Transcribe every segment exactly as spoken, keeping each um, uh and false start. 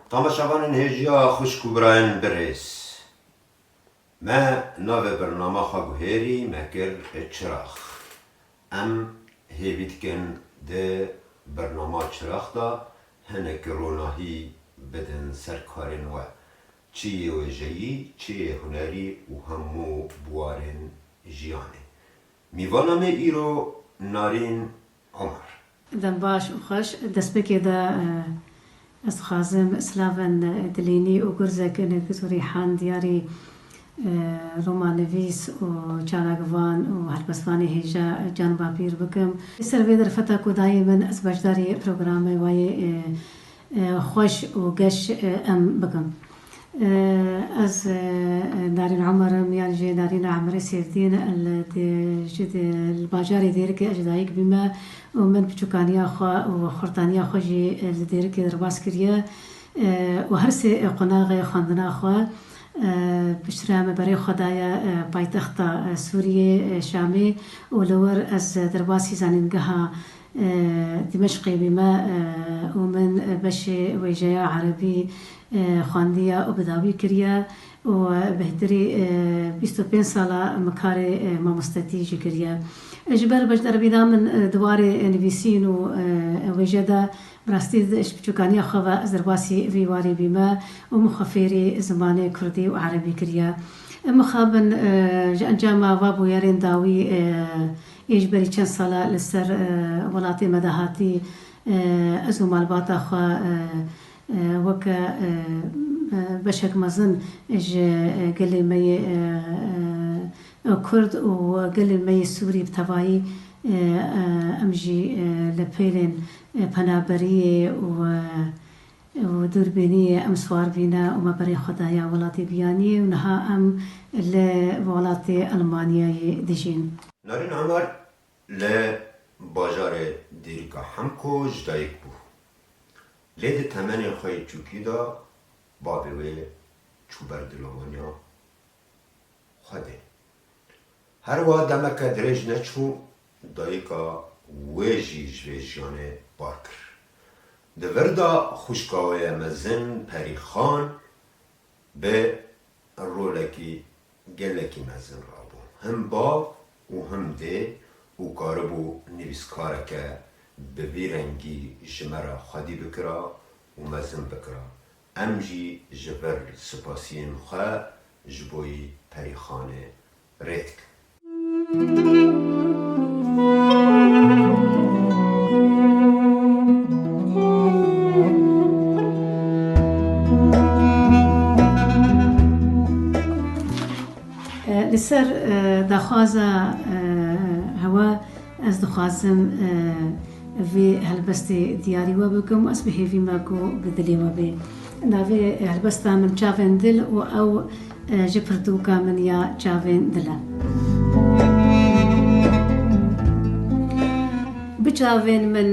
Tamaşevanên hêja xwişk û birayên birêz, me navê bernama xwe guhêrî me kir Çirax. Em hêvî dikin di bernama Çirax de hinek ronahî bidin ser karên we, çi yê wêjeyî, çi yê hunerî û hemû biwarên jiyanê. Mîvana me îro Narîn Omer. Dem baş û xweş. Destpêkê de, e, ez dixwazim slavên, e, dilînî û gurzek Nergîs û Rîhan diyarî, e, romannivîs û çalakvan û helbestvanê hêja, e, Can Bapîr bikim. Li ser vê derfeta ku dayê min ez beşdarî programê wayê, e, e, xweş û geş, e, em bikim. E, ez, e, Narîn Omer im, yan jî Narîna Emerê Sêrdîn, li dê-, ji dê-, li bajarê Dêrikê ez ji dayik bîme û min piçûkaniya xwe û xurtaniya xwe jî, e, li Dêrikê derbas kiriye. E, û her sê, e, qonaxê xwendina xwe, e, piştre me berê xwe daye, e, paytexta, e, Sûriyê, e, Şamê û li wir ez derbasî zanîngeha, e, Dimeşqê bîme, e, û min beşê wêjeya erebî, e, xwendiye û bi dawî kiriye û bêhtirî, e, bîst û pênc sala min karê, e, mamostetî jî kiriye. Ji ber beşdarîbûna min, e, di warê nivîsîn û, e, wêje de bi rastî ji piçûkaniya xwe ve ez derbasî vî warî bîme û min xwe fêrî zimanê kurdî û erebî kiriye. Mixabin, e, ji encama va bûyerên dawî, e, ê ji berî çend sala li ser, e, welatê me de hatî, e, ez û malbata xwe, e, e, weke, e, e, beşek mezin ji, e, gelê me yê, e, e, Kurd û gelê me yê Sûrî bi tevayî, e, e, em jî, e, li pêlên, e, penaberiyê û, e, û dûrbîniyê em siwar bîne û me berê xwe daye welatê biyaniyê û niha em li welatê Elmanyayê dijîn. Narîn Omer li bajarê Dêrika Hemko ji dayik bû. Lê di temenê xwe yê çûkî de bavê wê çû ber dilomaniya Xwedê. Her wiha demeke dirêj neçû, dayika wê jî ji vê jiyanê bar kir. Di vir de xwişka wê ye mezin Perîxan bi rolekî gelekî mezin rabû. Him bav û him dê û karibû nivîskareke bi vî rengî ji me re xwedî bikira û mezin bikira. Em jî ji vir spasiyên xwe ji bo yî Perîxanê rê dikin. Li ser, e, daxwaza, e, hewa, ez dixwazim, e, vê helbestê diyarî we bikim û ez bi hêvî me ku bi dilê we bê. Navê helbesta min Çavên Dil û ew, e, ji pirtûka min ya Çavên Dil e. Bi çavên min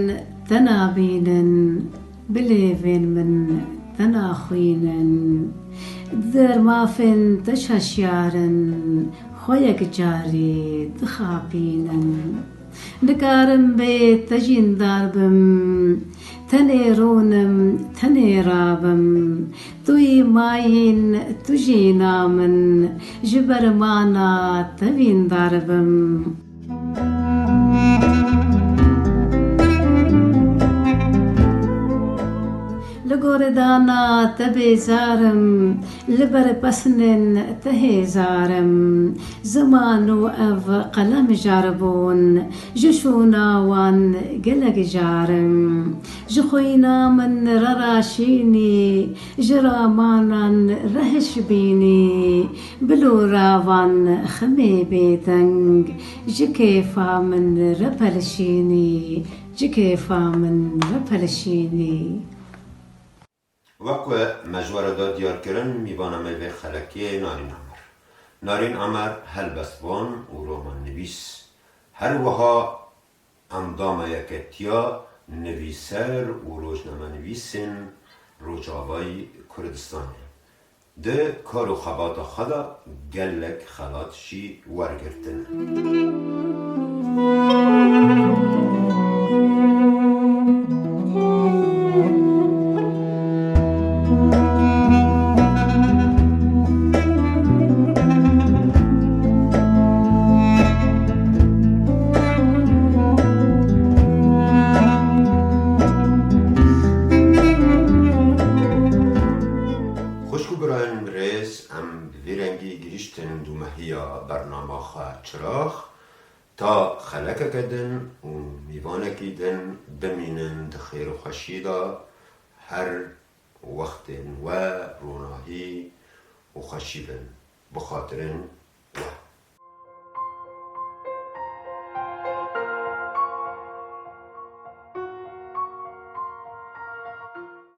te nabînin, bi lêvên min te naxwînin. Di dermafên te şaşiyar in, xwe yek carî dixapînin. Nikarim bê te jîndar bim, tenê rûnim, tenê rabim. Tu yî mayîn, tu jîna min, ji bermana te vîndar bim. Li goredana te bêzar im, li berpesnên te hêzar im. Ziman û ev qelem jar bûn, ji şûna wan gelek jar im. Ji xwîna min re raşînî, ji ramanan re hişbînî, bilûra van xemê bêdeng, ji kêfa min re pelişînî, ji kêfa min re pelişînî. Wek ku me ji we re da diyarkirin, mîvana me vê xelekê Narîn Omer. Narîn Omer helbestvan û romannivîs. Her wiha endama Yeketiya Nivîser û Rojnamenivîsên Rojavayî Kurdistanê. Di kar û xebata xwe de gelek xelat jî wergirtine. Gihîştin dûmehiya bernama xwe Çirax. Ta xelekeke din û mîvanekî din bimînin di xêr û xweşî de, her wextên we ronahî û xweşî bin. Bi xatirin